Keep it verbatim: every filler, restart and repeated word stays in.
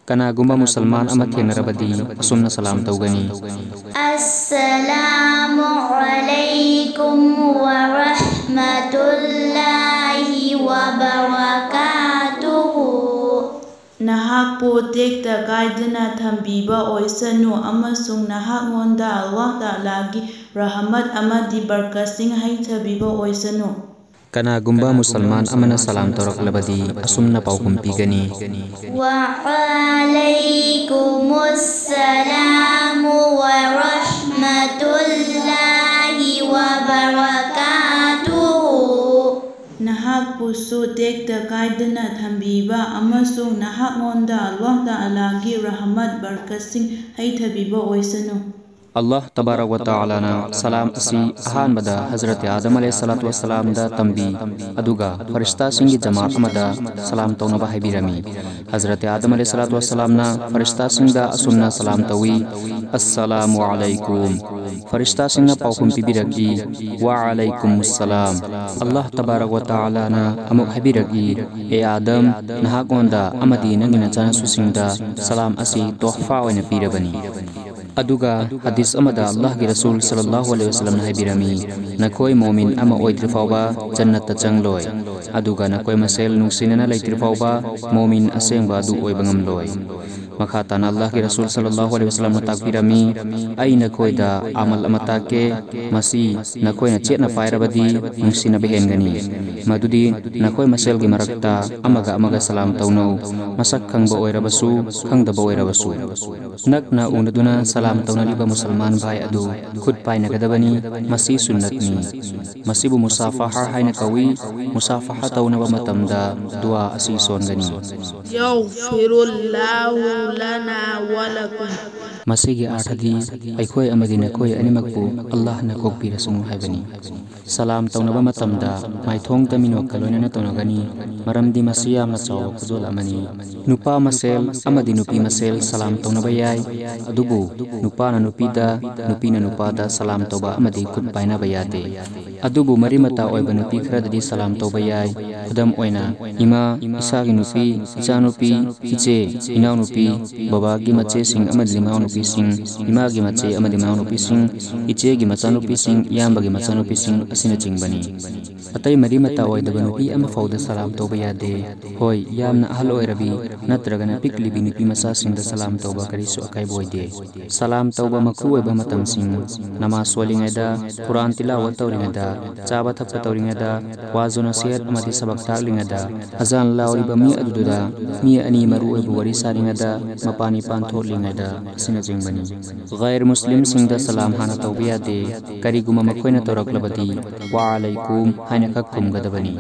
ꯀꯅꯥꯒꯨꯝꯕ ꯃꯨꯁꯜꯃꯥꯟ ꯑꯃ ꯊꯦꯡꯅꯔꯕꯗꯤ ꯑꯁꯨꯝꯅ ꯁꯂꯥꯝ ꯇꯧꯒꯅꯤ꯫ السلام عليكم ورحمة الله وبركاته. ꯅꯍꯥꯛꯄꯨ ꯇꯦꯛꯇ ꯀꯥꯏꯗꯅ ꯊꯝꯕꯤꯕ ꯑꯣꯏꯁꯅꯨ ꯑꯃꯁꯨꯡ ꯅꯍꯥꯛꯉꯣꯟꯗ ꯑꯜꯂꯥꯍ ꯇꯥꯂꯥꯒꯤ ꯔꯍꯃꯠ ꯑꯃꯗꯤ ꯕꯔꯀꯠꯁꯤꯡ ꯍꯩꯊꯕꯤꯕ ꯑꯣꯏꯁꯅꯨ꯫ ꯀꯅꯥꯒꯨꯝꯕ ꯃꯨꯁꯜꯃꯥꯟ ꯑꯃꯅ ꯁꯂꯥꯝ ꯇꯧꯔꯛꯂꯕꯗꯤ ꯑꯁꯨꯝꯅ ꯄꯥꯎꯈꯨꯝ ꯄꯤꯒꯅꯤ꯫ وعليكم السلام ورحمة الله وبركاته. ꯅꯍꯥꯛꯄꯨꯁꯨ ꯇꯦꯛꯇ ꯀꯥꯏꯗꯅ ꯊꯝꯕꯤꯕ ꯑꯃꯁꯨꯡ ꯅꯍꯥꯛꯉꯣꯟꯗ ꯑꯜꯂꯥꯍ ꯇꯥꯂꯥꯒꯤ ꯔꯍꯃꯠ ꯕꯔꯀꯠꯁꯤꯡ ꯍꯩꯊꯕꯤꯕ ꯑꯣꯏꯁꯅꯨ꯫ ꯑꯜꯂꯥꯍ ꯇꯕꯥꯔꯛ ꯋ ꯇꯥꯂꯥꯅ ꯁꯂꯥꯝ ꯑꯁꯤ ꯑꯍꯥꯟꯕꯗ ꯍꯖꯔꯠ ꯑꯥꯗꯝ ꯑꯂꯩꯍꯤ ꯁꯂꯥꯇꯨ ꯋꯁꯁꯂꯥꯝꯗ ꯇꯝꯕꯤ, ꯑꯗꯨꯒ ꯐꯔꯤꯁꯇꯥꯁꯤꯡꯒꯤ ꯖꯃꯥꯠ ꯑꯃꯗ ꯁꯂꯥꯝ ꯇꯧꯅꯕ ꯍꯥꯏꯕꯤꯔꯝꯃꯤ꯫ ꯍꯖꯔꯠ ꯑꯥꯗꯝ ꯑꯂꯩꯍꯤ ꯁꯂꯥꯇꯨ ꯋꯁꯁꯂꯥꯝꯅ ꯐꯔꯤꯁꯇꯥꯁꯤꯡꯗ ꯑꯁꯨꯝꯅ ꯁꯂꯥꯝ ꯇꯧꯏ, "ꯑꯁꯁꯂꯥꯃꯨ ꯑꯂꯩꯀꯨꯝ"꯫ ꯐꯔꯤꯁꯇꯥꯁꯤꯡꯅ ꯄꯥꯎꯈꯨꯝ ꯄꯤꯕꯤꯔꯛꯏ, "ꯋꯥ ꯑꯂꯩꯀꯨꯝ ꯑꯁꯁꯂꯥꯝ"꯫ ꯑꯜꯂꯥꯍ ꯇꯕꯥꯔꯛ ꯋ ꯇꯥꯂꯥꯅ ꯑꯃꯨꯛ ꯍꯥꯏꯕꯤꯔꯛꯏ, "ꯑꯦ ꯑꯥꯗꯝ, ꯅꯍꯥꯛꯉꯣꯟꯗ ꯑꯃꯗꯤ ꯅꯪꯒꯤ ꯅꯆꯥꯅꯁꯨꯁꯤꯡꯗ ꯁꯂꯥꯝ ꯑꯁꯤ ꯇꯣꯍꯐꯥ ꯑꯣꯏꯅ ꯄꯤꯔꯕꯅꯤ"꯫ ꯑꯗꯨꯒ ꯍꯗꯤꯁ ꯑꯃꯗ ꯑꯜꯂꯥꯍꯒꯤ ꯔꯁꯨꯜ ꯁꯜꯂꯜꯂꯥꯍꯨ ꯑꯂꯩꯍꯤ ꯋꯁꯜꯂꯝꯅ ꯍꯥꯏꯕꯤꯔꯝꯃꯤ, "ꯅꯈꯣꯏ ꯃꯣꯃꯤꯟ ꯑꯃ ꯑꯣꯏꯗ꯭ꯔꯤ ꯐꯥꯎꯕ ꯖꯟꯅꯠꯇ ꯆꯪꯂꯣꯏ"꯫ ꯑꯗꯨꯒ ꯅꯈꯣꯏ ꯃꯁꯦꯜ ꯅꯨꯡꯁꯤꯅꯅ ꯂꯩꯇ꯭ꯔꯤ ꯐꯥꯎꯕ ꯃꯣꯃꯤꯟ ꯑꯁꯦꯡꯕ ꯑꯗꯨ ꯑꯣꯏꯕ ꯉꯝꯂꯣꯏ꯫ ꯃꯈꯥ ꯇꯥꯅ ꯑꯜꯂꯥꯍꯒꯤ ꯔꯁꯨꯜ ꯁꯜꯂꯜꯂꯥꯍꯨ ꯑꯂꯩꯍꯤ ꯋꯁꯜꯂꯝꯅ ꯇꯥꯛꯄꯤꯔꯝꯃꯤ, "ꯑꯩ ꯅꯈꯣꯏꯗ ꯑꯃꯜ ꯑꯃ ꯇꯥꯛꯀꯦ, ꯃꯁꯤ ꯅꯈꯣꯏꯅ ꯆꯦꯠꯅ ꯄꯥꯏꯔꯕꯗꯤ ꯅꯨꯡꯁꯤꯅꯕ ꯍꯦꯟꯒꯅꯤ꯫ ꯃꯗꯨꯗꯤ ꯅꯈꯣꯏ ꯃꯁꯦꯜꯒꯤ ꯃꯔꯛꯇ ꯑꯃꯒ ꯑꯃꯒ ꯁꯂꯥꯝ ꯇꯧꯅꯧ, ꯃꯁꯛ ꯈꯪꯕ ꯑꯣꯏꯔꯕꯁꯨ, ꯈꯪꯗꯕ ꯑꯣꯏꯔꯕꯁꯨ"꯫ ꯅꯛꯅ ꯎꯅꯗꯨꯅ ꯁꯂꯥꯝ ꯇꯧꯅꯔꯤꯕ ꯃꯨꯁꯜꯃꯥꯟ ꯚꯥꯏ ꯑꯗꯨ ꯈꯨꯠ ꯄꯥꯏꯅꯒꯗꯕꯅꯤ, ꯃꯁꯤ ꯁꯨꯟꯅꯠꯅꯤ꯫ ꯃꯁꯤꯕꯨ ꯃꯨꯁꯥꯐꯥꯍꯥ ꯍꯥꯏꯅ ꯀꯧꯏ꯫ ꯃꯨꯁꯥꯐꯥꯍꯥ ꯇꯧꯅꯕ ꯃꯇꯝꯗ ꯗꯨꯋꯥ ꯑꯁꯤ ꯁꯣꯟꯒꯅꯤ꯫ يغفر الله لنا ولكم. ꯃꯁꯤꯒꯤ ꯑꯥꯔꯊꯗꯤ ꯑꯩꯈꯣꯏ ꯑꯃꯗꯤ ꯅꯈꯣꯏ ꯑꯅꯤꯃꯛꯄꯨ ꯑꯜꯂꯥꯍꯅ ꯀꯣꯛꯄꯤꯔꯁꯅꯨ ꯍꯥꯏꯕꯅꯤ꯫ ꯁꯂꯥꯝ ꯇꯧꯅꯕ ꯃꯇꯝꯗ ꯃꯥꯏꯊꯣꯡꯗ ꯃꯤꯅꯣꯛꯀ ꯂꯣꯏꯅꯅ ꯇꯧꯅꯒꯅꯤ, ꯃꯔꯝꯗꯤ ꯃꯁꯤ ꯌꯥꯝꯅ ꯆꯥꯎꯕ ꯈꯨꯗꯣꯜ ꯑꯃꯅꯤ꯫ ꯅꯨꯄꯥ ꯃꯁꯦꯜ ꯑꯃꯗꯤ ꯅꯨꯄꯤ ꯃꯁꯦꯜ ꯁꯂꯥꯝ ꯇꯧꯅꯕ ꯌꯥꯏ, ꯑꯗꯨꯕꯨ ꯅꯨꯄꯥꯅ ꯅꯨꯄꯤꯗ, ꯅꯨꯄꯤꯅ ꯅꯨꯄꯥꯗ ꯁꯂꯥꯝ ꯇꯧꯕ ꯑꯃꯗꯤ ꯈꯨꯠ ꯄꯥꯏꯅꯕ ꯌꯥꯗꯦ꯫ ꯑꯗꯨꯕꯨ ꯃꯔꯤ ꯃꯇꯥ ꯑꯣꯏꯕ ꯅꯨꯄꯤ ꯈꯔꯗꯗꯤ ꯁꯂꯥꯝ ꯇꯧꯕ ꯌꯥꯏ꯫ ꯈꯨꯗꯝ ꯑꯣꯏꯅ, ꯏꯃꯥ, ꯏꯁꯥꯒꯤ ꯅꯨꯄꯤ, ꯏꯆꯥꯅꯨꯄꯤ, ꯏꯆꯦ, ꯏꯅꯥꯎꯅꯨꯄꯤ, ꯕꯕꯥꯒꯤ ꯃꯆꯦꯁꯤꯡ ꯑꯃꯗꯤ ꯃꯅꯥꯎꯅꯨꯄꯤꯁꯤꯡ, ꯏꯃꯥꯒꯤ ꯃꯆꯦ ꯑꯃꯗꯤ ꯃꯅꯥꯎꯅꯨꯄꯤꯁꯤꯡ, ꯏꯆꯦꯒꯤ ꯃꯆꯥꯅꯨꯄꯤꯁꯤꯡ, ꯏꯌꯥꯝꯕꯒꯤ ꯃꯆꯥꯅꯨꯄꯤꯁꯤꯡ ꯑꯁꯤꯅꯆꯤꯡꯕꯅꯤ꯫ ꯑꯇꯩ ꯃꯔꯤ ꯃꯇꯥ ꯑꯣꯏꯗꯕ ꯅꯨꯄꯤ ꯑꯃꯐꯥꯎꯗ ꯁꯂꯥꯝ ꯇꯧꯕ ꯌꯥꯗꯦ꯫ ꯍꯣꯏ, ꯌꯥꯝꯅ ꯑꯍꯜ ꯑꯣꯏꯔꯕꯤ ꯅꯠꯇ꯭ꯔꯒꯅ ꯄꯤꯛꯂꯤꯕꯤ ꯅꯨꯄꯤ ꯃꯆꯥꯁꯤꯡꯗ ꯁꯂꯥꯝ ꯇꯧꯕ ꯀꯔꯤꯁꯨ ꯑꯀꯥꯏꯕ ꯑꯣꯏꯗꯦ꯫ ꯁꯂꯥꯝ ꯇꯧꯕ ꯃꯈꯨ ꯑꯣꯏꯕ ꯃꯇꯝꯁꯤꯡ: ꯅꯃꯥꯖ ꯁꯣꯜꯂꯤꯉꯩꯗ, ꯀꯨꯔꯥꯟ ꯇꯤꯂꯥꯋꯠ ꯇꯧꯔꯤꯉꯩꯗ, ꯆꯥꯕ ꯊꯛꯄ ꯇꯧꯔꯤꯉꯩꯗ, ꯋꯥꯖꯨ ꯅꯁꯤꯍꯠ ꯑꯃꯗꯤ ꯁꯕꯛ ꯇꯥꯛꯂꯤꯉꯩꯗ, ꯑꯖꯥꯟ ꯂꯥꯎꯔꯤꯕ ꯃꯤ ꯑꯗꯨꯗꯨꯗ, ꯃꯤ ꯑꯅꯤ ꯃꯔꯨ ꯑꯣꯏꯕ ꯋꯥꯔꯤ ꯁꯥꯔꯤꯉꯩꯗ, ꯃꯄꯥꯟ ꯏꯄꯥꯟ ꯊꯣꯛꯂꯤꯉꯩꯗ ꯑꯁꯤꯅꯆꯤꯡꯕꯅꯤ꯫ ꯒꯩꯔ ꯃꯨꯁꯂꯤꯝꯁꯤꯡꯗ ꯁꯂꯥꯝ ꯍꯥꯟꯅ ꯇꯧꯕ ꯌꯥꯗꯦ꯫ ꯀꯔꯤꯒꯨꯝꯕ ꯃꯈꯣꯏꯅ ꯇꯧꯔꯛꯂꯕꯗꯤ "ꯋꯥ ꯑꯂꯩꯀꯨꯝ" ꯍꯥꯏꯅ ꯈꯛ ꯈꯨꯝꯒꯗꯕꯅꯤ꯫